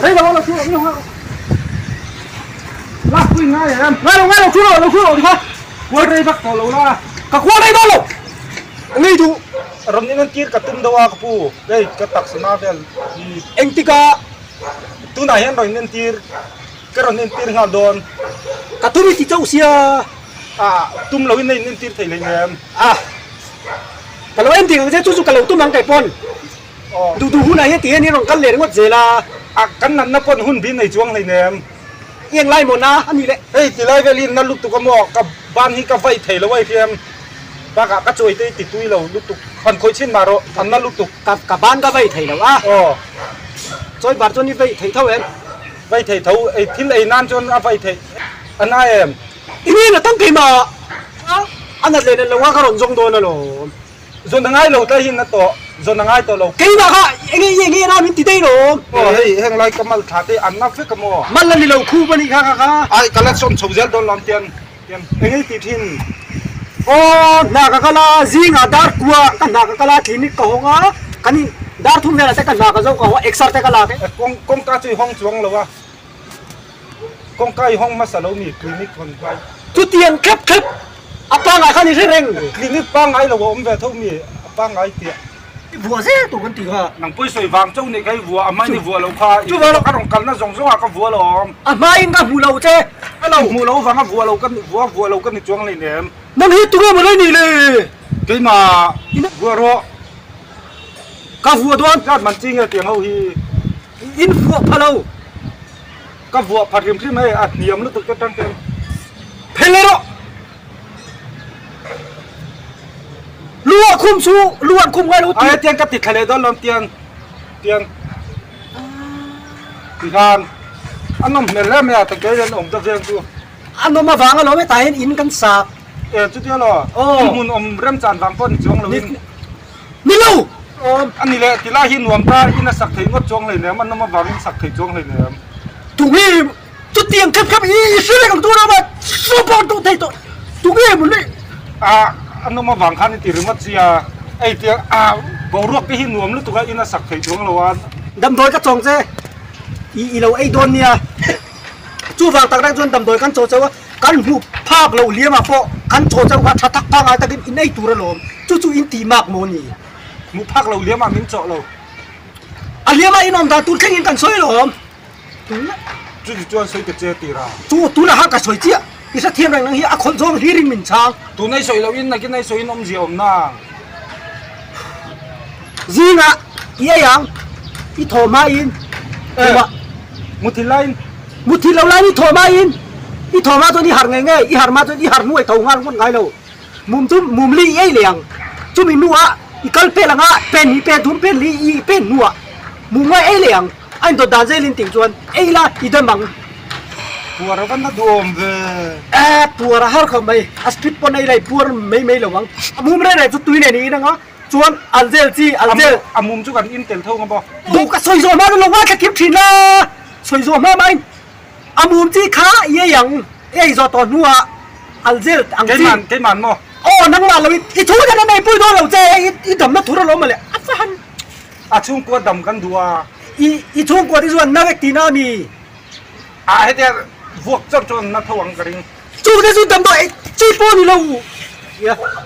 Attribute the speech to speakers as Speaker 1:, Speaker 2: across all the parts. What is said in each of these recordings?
Speaker 1: Rei lo lo thu lo lo
Speaker 2: Lak pui ngai em?
Speaker 1: Ngai lo ngai lo thu lo lo thu lo kha.
Speaker 2: Kual rei vak tawh lo la.
Speaker 1: Ka kual rei dawn lo. Ngei duh.
Speaker 2: Rawn in entir ka tum deuh a ka pu. Hei ka taksa na vel hi.
Speaker 1: Engtika
Speaker 2: tunah hian rawn in entir ka rawn entir nghal dawn.
Speaker 1: Ka tum i ti chauh sia.
Speaker 2: Ah tum lo in a in entir thei hleinem.
Speaker 1: Ah ka lo entir ang che chu chu ka lo tum ang kei pawn. Duh duh hunah hian tihian i rawn kal leh ringawt zel a.
Speaker 2: A kan natna pawn hun bi nei chuang hleinem.
Speaker 1: I eng lai maw na a nih le?
Speaker 2: Hei ti lai vel hi na lutuk a maw? Ka ban hi ka vaih thei lo a i hriam. Bakah ka chawi te i ti tui lo lutuk. Han khawih chhin mah rawh, an na lutuk.
Speaker 1: Ka ka ban ka vaih thei lo a.
Speaker 2: Aw.
Speaker 1: Chawi bar chuan i vaih thei tho em?
Speaker 2: Vaih thei tho, ei thil ei nan chuan a vaih theih a na em?
Speaker 1: I ni na tam keimah a nat leh nat lo a ka rawn zawng dawn alawm.
Speaker 2: Zawn a ngai lo tlai hin a tawh, zawn a ngai tawh lo.
Speaker 1: Keimah kha enge i enge na min ti daih lo.
Speaker 2: Aw hei heng lai ka mal thla te an na vek a maw?
Speaker 1: Mal a ni lo khup a nih kha kha kha.
Speaker 2: Ai ka la sawn chho zel dawn lo tian tian enge i ti thin?
Speaker 1: Aw hna ka kal a, zingah dar kua ka hna ka kal a, clinic ka hawng a, kan in dar thum velah te ka hna ka zo ka hawng a, exer te ka lak e.
Speaker 2: Kawng kawngka chu i hawng chuang lo a, kawngka i hawng hmasa lo mi clinic hawn hmai.
Speaker 1: Chutiang khep khep A pangngai kha ni hre reng.
Speaker 2: Clinic pangngai lo a awm ve tho mi a pangngai tiah.
Speaker 1: I vuah zel tur kan ti kha.
Speaker 2: Nang pawi sawi vang chauh nih kha i vuah a hmain i vuah lo kha.
Speaker 1: Chu vang lo.
Speaker 2: Ka rawn kalna zawng zawng ah ka vuah lo awm.
Speaker 1: A hmain ka hmu lo che.
Speaker 2: Ka lo hmuh lo vang a vuah lo ka vuah vuah lo ka ni chuang lei nem.
Speaker 1: Nang hi tunge maw lei nih le?
Speaker 2: Keimah vuah rawh.
Speaker 1: Ka vuah dawn.
Speaker 2: Zat man chi nge tiang ho hi.
Speaker 1: In vuah pha lo.
Speaker 2: Ka vuah pha hrim hrim hei a hniam lutuk te tang ten.
Speaker 1: Phel leh rawh. Luah khum chu luan khum ngai lo ti.
Speaker 2: Ai tiang ka ti thla leh dawn lawm tiang tiang ti khan a nawm hmel hle mai a ta kei hian awm ta veng chu.
Speaker 1: A nawm avang alawm hetah hian in kan sak.
Speaker 2: E chutia law.
Speaker 1: Aw.
Speaker 2: Hmun awm remchan vang pawh ni chuang lo in.
Speaker 1: Ni lo!
Speaker 2: A ni leh, tilai hi nuam ta in a sak theih ngawt chuang hleinem, a nawm avangin sak theih chuang hleinem.
Speaker 1: Tunge chutiang khep khep i hre reng ang tur a super duh thei tawh tunge maw le?
Speaker 2: A a nawm avang khan i ti ringawt sia, ei tiang a boruak te hi nuam lutuk a in a sak theih chuang lo a.
Speaker 1: Damdawi ka chawng che, i i lo ei dawn nia. Chuvang tak reng chuan damdawi kan chaw chauh a. Kan hmuh phak loh liamah pawh kan chaw chauh kha tha tak pangngai takin in ei tur alawm, chu chu in tih mak maw ni?
Speaker 2: Hmuh phak loh liamah min chawh lo.
Speaker 1: A liamah in awm dan tur thlengin kan sawi alawm.
Speaker 2: Chu chu chuan sawi ta che tir a.
Speaker 1: Chu tunah khan ka sawi chiah, i hrethiam reng nang hi a khawlh zawng hlirin min chhang.
Speaker 2: Tunei sawi lohin nakin ei sawiin awmzia awm na.
Speaker 1: Zingah i ei ang, i thaw hmain, tumah.
Speaker 2: Muthilh laiin.
Speaker 1: Muthilh lo laiin i thaw hmain, i thaw hma chuan i harh ngei ngei, i harh hma chuan i harh hnuai tho nghal ngawt ngai lo. Mum chu mum li i ei leh ang. Chumi hnuah i kal pel anga pen hi pen thum pen li i pen hnuah mum ngai ei leh ang. A indawt dan zelin ting chuan ei la i dam ang.
Speaker 2: Puar a va na duhawm ve.
Speaker 1: Eh puar a har khawp mai, a strip pawn ei la i puar mai mai lo ang. A mum reng reng chu tui nen i in anga chuan al vel chi al vel.
Speaker 2: A mum chu kan in tel tho nga maw?
Speaker 1: Duh ka sawi zawh hma chu lo ngaithla kim thin la, sawi zawh hma maiin a mum chi kha i ei ang, i ei zawh tawh hnuah al zel ang chi.
Speaker 2: Keiman keiman maw?
Speaker 1: Aw nangmah lo i thu hian an eipui dawn lo che, i damna thur alawm mawle a va han.
Speaker 2: A chhungkua dam kan duh a.
Speaker 1: I i chhungkua te chuan na vek tihna a mi?
Speaker 2: A hetia vuak chauh chuan na tho ang ka ring.
Speaker 1: Chu te chu damdawi chi pawh ni lo.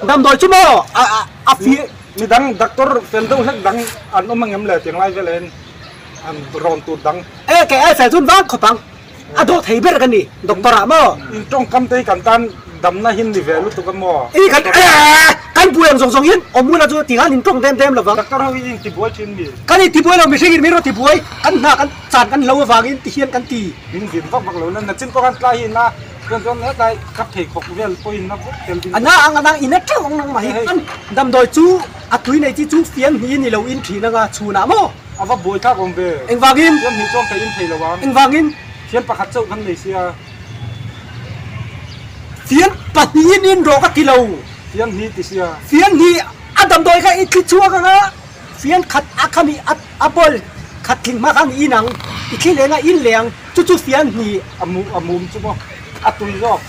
Speaker 1: Damdawi chu maw a a fi.
Speaker 2: Midang doctor fel deuh hlek dang an awm angem le tiang lai vel en an rawn tur dang.
Speaker 1: E kei ai fel chuan vang khawp ang. A dawh thei ber ka ni doctor ah maw.
Speaker 2: In tawngkam te hi kan tan damna hin ni ve lutuk a maw.
Speaker 1: I kan kan buai ang zawng zawng hian awm huna chu tikhan in tawng dem dem lovang.
Speaker 2: Doctor ho hi in tibuai thin mi.
Speaker 1: Kan in tibuai lo mihring in min rawn tibuai kan hna kan chan kan hlo avangin ti hian kan ti.
Speaker 2: Min vin vak vak lo na nachin pawh khan tlai hi na chuan chuan hetlai ka pheikhawk vel pawhin na vek tel ding.
Speaker 1: A na ang a nang in a teuh ang nang mah hi. Damdawi chu a tui nei chi chu fian hni ni lo in thin anga chhunah maw.
Speaker 2: A va buai thlak awm ve.
Speaker 1: Engvangin?
Speaker 2: Fian hnih chuan ka in thei lo ang.
Speaker 1: Engvangin?
Speaker 2: Fian pakhat chauh kan nei sia.
Speaker 1: Fian pahnihin in rawh ka ti lo.
Speaker 2: Fian hnih ti sia.
Speaker 1: Fian hnih a damdawi kha i thli chhuak ang a, fian khat a khami a a ball khat tling hma khan i in ang, i thli leng a in leng, chu chu fian hnih.
Speaker 2: A mu a mum chu maw a tui zawk.